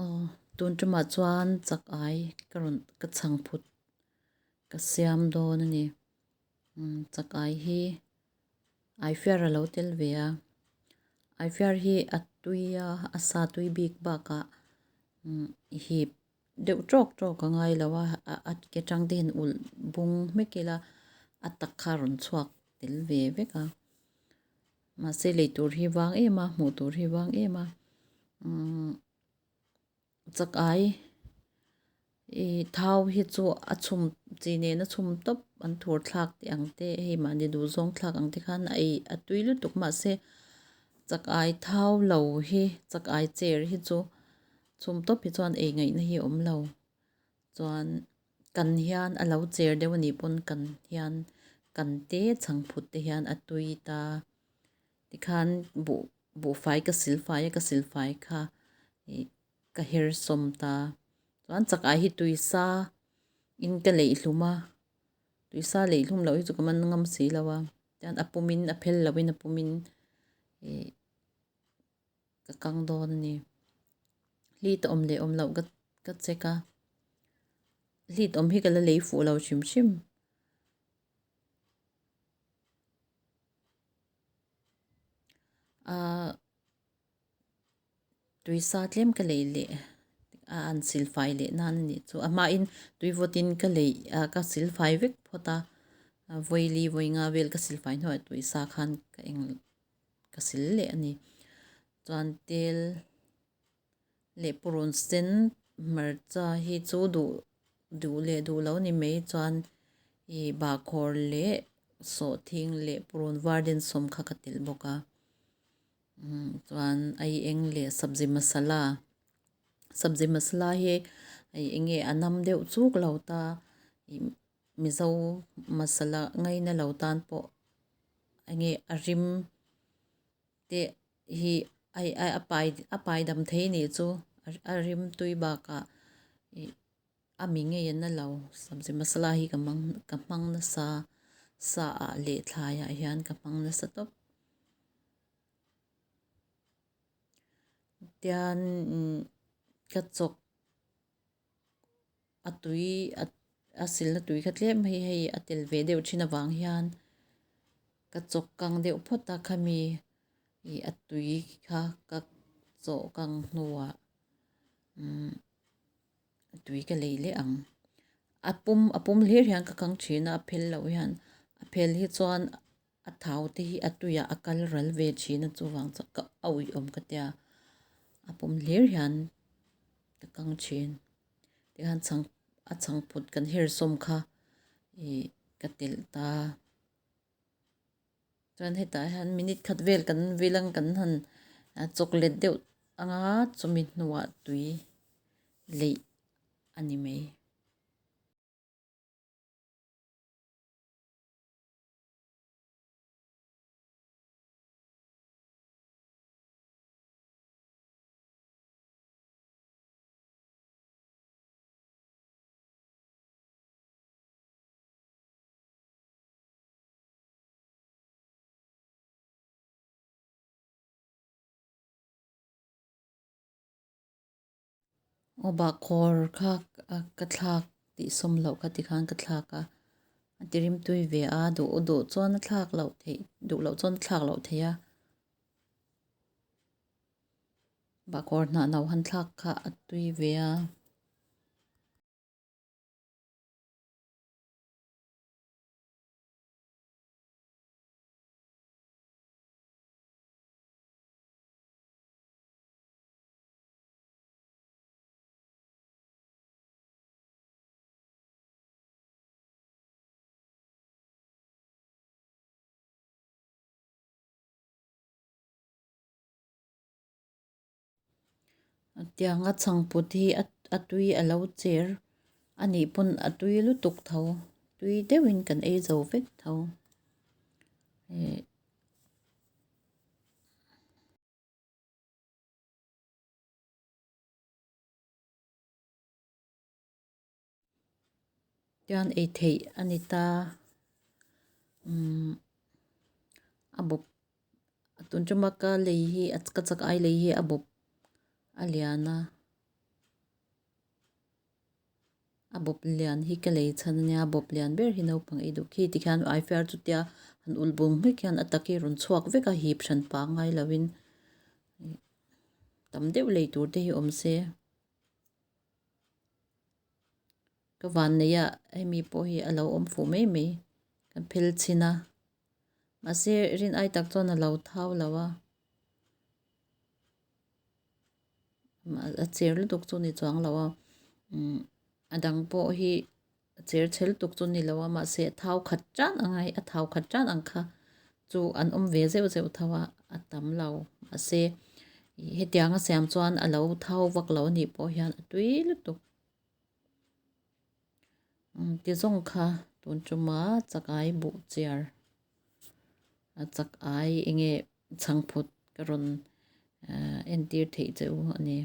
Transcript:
Aw tun tumah chuan chak ai ka rawn ka chhang phut ka siam dawn a ni. Umm chak ai hi aifiar a lo tel ve a, aifiar hi a tui a a sa tui bik bakah umm hip deuh tawk tawk a ngai lo a, a ke tang te hian ulh bung hmek ila a tak kha a rawn chhuak tel ve vek a. Mahse lei tur hi vang em a, hmuh tur hi vang em a, umm chak ai ih thau hi chu a chhum chi nen a chhum tawp an thur thlak tih ang te hei mahni duh zawng thlak ang te khan a ei a tui lutuk mahse chak ai thau lo hi chak ai cher hi chu chhum tawp hi chuan ei ngaihna hi a awm lo chuan kan hian a lo cher deuh a nih pawn kan hian kan te chhangphut te hian a tui ta tikhan buh buhfai ka silfai a ka silfai kha ih ka her sawm ta chuan chak ai hi tuisa in ka leih hlum a tuisa leih hlum loh hi chu ka man ngam si lo a chuan a pum in a phel loh in a pum in ih ka kang dawn a ni hlit a awm leh awm loh ka ka check a hlit awm hi ka la lei fuh lo hrim hrim. Ahh tuisa tlem ka lei leh a an silfai leh nan a nih chu a hmain tui vawtin ka lei ah ka silfai vek phawt a vawili vawi nga vel ka silfai hnuah tuisa khan ka eng ka sil leh a ni chuan tel leh purun sen hmarcha hi chu duh duh leh duh lo ni mai chuan ih bahkhawr leh sawhthing leh purun var den sawm kha ka telh bawk a umm chuan ai eng leh sabzi masala sabzi masala hi ih eng nge a nam deuh chuk lo ta ih mizo masala ngaina lo tan pawh eng nge a rim te hi ai ai a pai a pai dam thei anih chu a rim tui bakah ih a mi ngei an la lo sabzi masala hi ka hmang ka hmang nasa sa ah leh thlai ah hian ka hmang nasa tawp tian ka chawk a tui a silna tui kha tlem hei hei a tel ve deuh thin avang hian ka chawk kang deuh phawt a khami ih a tui kha ka chawh kang hnuah umm tui ka lei leh ang a pum a pum hlir hian ka kang thin a a phel loh hian a phel hi chuan a thau te hi a tuiah a kal ral ve thin a chuvang chuan ka a uiawm ka tia a pum hlir hian ka kang thin tikhan chhang a chhangphut kan her sawm kha ih ka telh ta chuan hetah hian minute khat vel kan vil ang kan han chocolate deuh anga chumi hnuah tui leih a ni mai. Aw bahkhawr kha ka thlak tih sawm loh kha tikhan ka thlak a, a ti rim tui ve a duh duh chuan a thlak loh theih duh loh chuan a thlak loh theih a, bahkhawr hnah no han thlak kha a tui ve a. Tianga chhangput hi a tui a lo cher a nih pawn a tui lutuk tho tui deuhin kan ei zo vek tho ih. Tian ei theih a ni ta umm a bawp tun tuma ka lei hi ka chak ai lei hi a bawp a lian a. A bawp lian hi ka lei chhan ania a bawp lian ber hi naupang ei duh khi tikhian aifiar chutia han ulh bung hmek hian a tak hi rawn chhuak vek a hip hran pah ngai lovin tam deuh lei tur te hi awm se. Ka van nei a hemi pawh hi a lo awm fuh mai mai kan phel chhin a mahse rin ai tak chuan a lo thau lo a a cher lutuk chu ni chuang lo a umm a dang pawh hi a cher chhe lutuk chu ni lo a mahse a thau khat tan ang a a thau khat tan ang kha chu an awm ve zeuh zeuh tho a a tam lo mahse hetianga siam chuan a lo thau vak lo anih pawh hian a tui lutuk. Ti zawng kha tun tuma chakai buh chiar a chakai eng nge chhangphut ka rawn entir theih che u a ni.